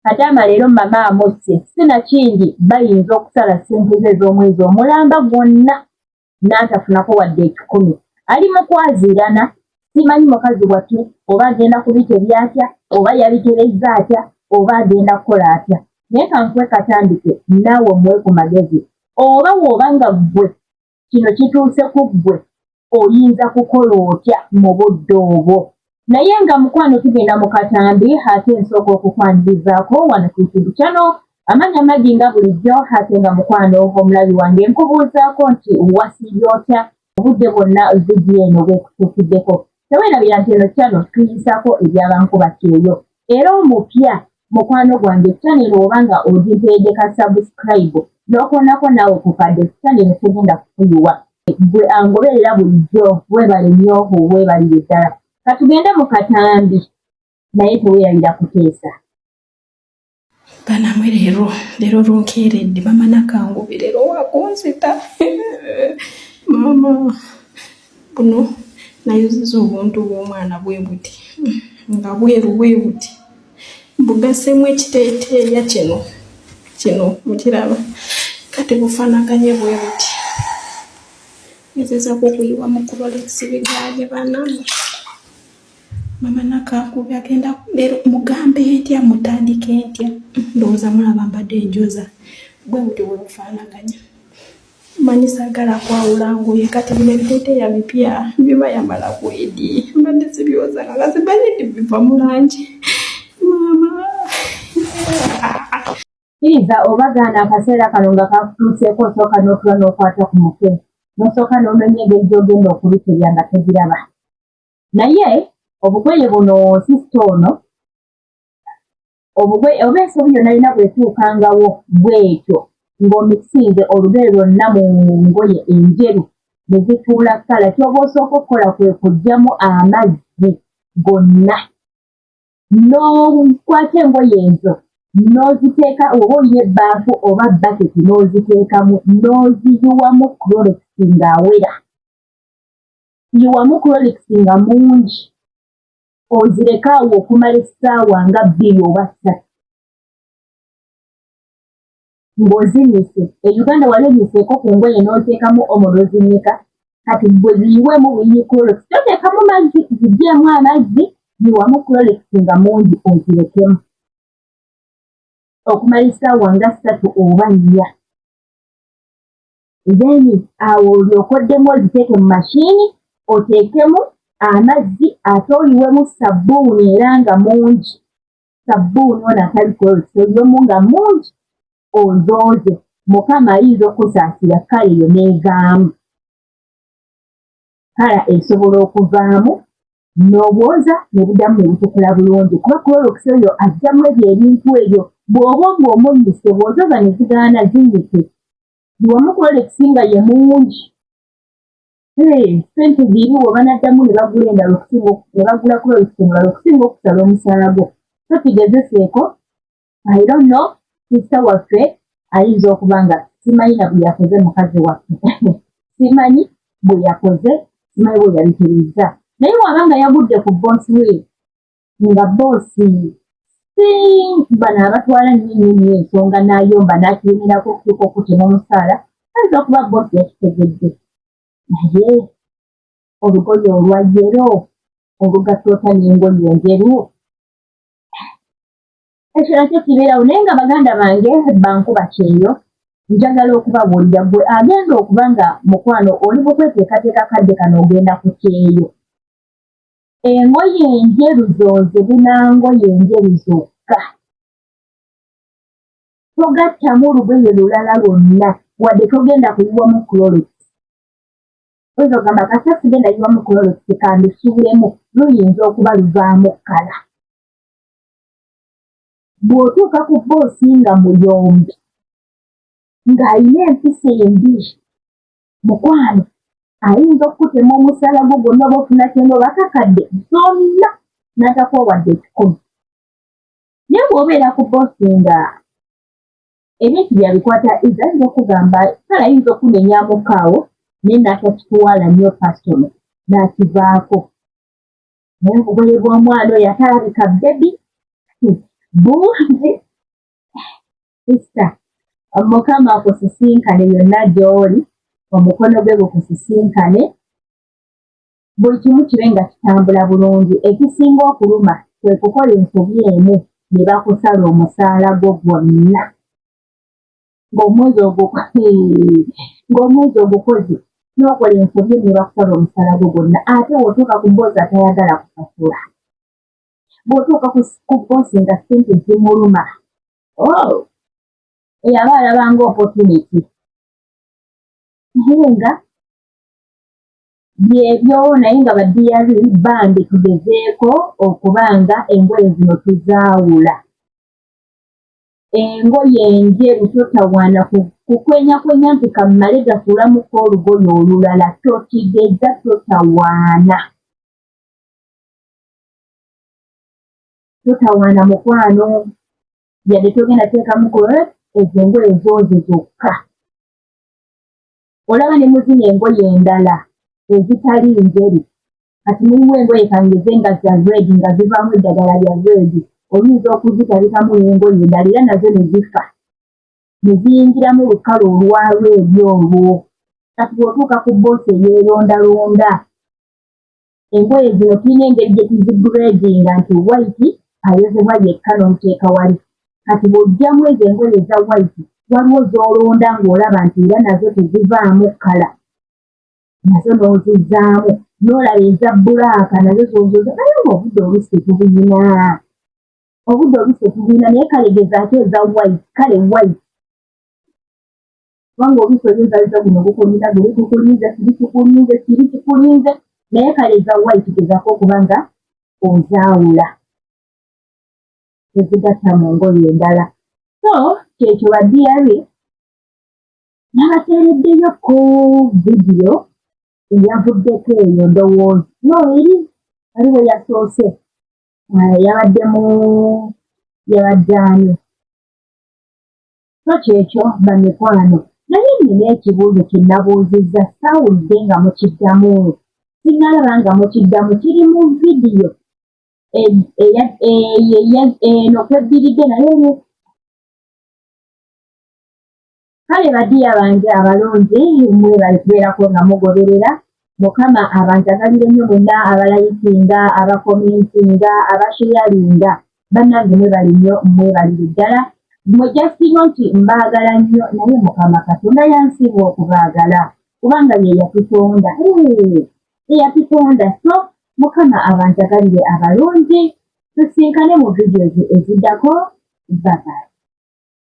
Kadaama leero mama amusse, sinakindi bayinza okusala ssente ze ez'omwezi omulamba gwonna n'atafunako wadde ekikumi. Ali mu kwaziirana, simanyi mukazi wattu oba agenda kubitebya atya, oba yabiterezza atya, oba agenda kukola atya. Naye kankuwe katandike naawe omuwe ku magezi. Oba w'oba nga ggwe kino kituuse ku ggwe oyinza kukola otya mu budde obwo? Naye nga mukwano tugenda mu katambi ate nsooka okukwanirizaako wano ku YouTube channel amanya magi nga bulijjo ate nga mukwano omulabi wange nkubuuzaako nti wasiibye otya obudde bwonna vidiyo eno bwekutuukiddeko. Teweerabira nti eno channel tuyisaako ebyabankuba kyeyo era omupya mukwano gwange channel oba nga ogimperedde ka subscribe n'okoonako naawe ku kadde channel tegenda kukuyiwa. Gwe angoberera bulijjo weebale nnyo weebalire ddala. Katugende mu katambi naye teweerabira kuteesa. Banamwe leero leero lunkeeredde mama Nakangubi leero wakunzita maama buno nayozeza obuntu bw'omwana bwe buti nga bweru bwe buti mbugaseemu ekiteeteeya kino kino mukiraba kati bufaanaganye bwe buti ngezezaako okuyiwa mu Clorox bigaanye banamwe. Mama Nakankubi agenda leero mugambe ntya mutandike ntya ndowooza mulaba mbadde njoza bwe butyo bwe bufaanaganya manyi saagala kwawula ngoye kati bino ebiteeteeya bipya biba yamala kwedi mbadde sibyoza nga simanyi nti biva mu langi maama. Kkiriza oba gaana akaseera kano nga kakutuuseeko osooka n'otula n'okwata ku mutwe n'osooka n'omenya engeri gy'ogenda okubitebya nga togiraba. Naye obugoye buno sisita ono obugoye oba ensobi yonna yonna bw'etuukangawo bw'etyo ng'omikisinze olugere lwonna mu ngoye enjeru ne zifuula kkala ky'oba osooka okukola kwe kuggyamu amazzi gonna n'okwata engoye ezo n'oziteeka oba olina ebbaafu oba baketi n'oziteekamu n'oziyiwamu Clorox ng'awera. Yiwamu Clorox nga mungi ozireke awo okumala essaawa nga bbiri oba ssatu ng'ozinnyise. E Uganda wali onnyiseeko ku ngoye n'oteekamu omo n'ozinnyika? Kati ggwe ziyiweemu buyiyi Clorox, toteekamu mazzi, ziggyeemu amazzi, yiwamu Clorox nga mungi ozirekemu okumala essaawa nga ssatu oba nnya. Then awo olyoke oddemu oziteeke mu mashini oteekemu amazzi ate oyiwemu sabbuuni era nga mungi, sabbuuni ono atali Clorox oyiwemu nga mungi ozooze. Mukama ayinza okukusaasira kkala eyo n'evaamu. Kkala esobola okuvaamu n'obwoza ne buddamu ne butukula bulungi kuba Clorox oyo aggyamu ebyo ebintu ebyo bw'oba ng'omunnyise bw'ozooza ne zigaana zinnyike. Yiwamu Clorox nga ye mungi. Ssente ziri oba banaddamu ne bagula endala okusinga ne bagula Clorox omulala okusinga okusala omusaala gwo. So kigezeseeko I don't know sister waffe ayinza okuba nga simanyi na bwe yakoze mukazi waffe simanyi bwe yakoze simanyi bwe yabitereezza naye waba nga yagudde ku boss we nga boosi si bano abatwala nnyo nnyo nnyo ensonga n'ayomba n'akiremerako okutuuka okutema omusaala ayinza okuba boosi yakitegedde naye olugoye olwa yero olugatta otya n'engoye enjeru ekyo nakyo kibeerawo naye nga baganda bange bankuba kyeyo njagala okubabuulira gwe agenda okuba nga mukwano oli mukweteekateeka kadde kano ogenda ku kyeyo engoye enjeru zooze buna ngoye enjeru zokka togattamu lugoye lulala lwonna wadde togenda kuyiwamu Clorox oyinza okugamba kasita sigenda yiwamu Clorox kandusuulemu luyinza okuba luvaamu kkala bw'otuuka ku bboosi nga muyombi ng'alina empisa embi mukwano ayinza okukutema omusaala gwo gwonna oba ofuna kyenda oba kakadde zonna n'atakuwa wadde ekikumi naye bw'obeera ku bboosi nga ebintu byabikwata iza ayinza okugamba kale ayinza okunenyamuko awo naye n'atakitwala nnyo pasono n'akivaako naye obugoye bw'omwana oyo atalabika bebi bungi. Sister, Mukama akusisinkane yonna gy'oli, omukono gwe gukusisinkane, buli kimu kibe nga kitambula bulungi. Ekisinga okuluma kwe kukola ensobi emu ne bakusala omusaala gwo gwonna ng'omwezi ogwo ng'omwezi ogukoze n'okola ensobi emu ne bakusala omusaala gwo gwonna ate w'otuuka ku bboosi atayagala kusasula bw'otuuka ku bboosi nga ssente zimuluma oh eyo aba alaba nga opportunity naye nga byebyo naye nga badiyari bambi tugezeeko okuba nga engoye zino tuzaawula engoye enjeru totawaana kukwenyakwenya nti kammale gafuulamuko olugoye olulala tokigeza totawaana totawaana mukwano yadde togenda teekamu ezo engoye zooze zokka olaba ne muzino engoye endala ezitali njeru kati mulimu engoye kangeze nga za red nga zivaamu eddagala lya red oyinza okuzitabikamu n'engoye endala era nazo ne zifa ne ziyingiramu lukala olwa red olwo kati bw'otuuka ku bboosi eyeerondalonda engoye zino tulina engeri gye tuzigradinga nti white ayozebwa yekka n'omuteeka wali kati bw'oggyamu ezo engoye eza white waliwo z'olonda ng'olaba nti era nazo tezivaamu kkala nazo n'ozizzaamu n'olaba eza bbulaaka nazo z'ozoza naye ng'obudde oluusi tetubuyina obudde oluusi tetubuyina naye kale gezaako eza white kale white kubanga oluusi oyinza guno gukulinda guli gukulinze kiri kikulinze kiri kikulinze naye kale eza white gezaako okuba nga ozaawula tezigatta mu ngoye endala so kyekyo ba diary nabateereddeyo ko vidiyo eyavuddeko eyo ndowooza no eri waliwo yasoose yabadde mu yabadde ani So kyekyo bamikwano. Naye nnina ekibuuzo kye nabuuzizza saawulidde nga mukiddamu. Sinnalaba nga mukiddamu kiri mu vidiyo eno kweddiridde naye kale badiya bange abalungi mwebale kubeerako nga mugoberera mukama abanjagalire nnyo mwenna abalayikinga abakomentinga abasheyalinga Bannange mwebale nnyo mwebalire ddala mwe just know nti mbaagala nnyo naye mukama katonda yansinga okubaagala kubanga ye yatutonda ye yatutonda so mukama abanjagalire abalungi tusinkane mu videos eziddako bye bye.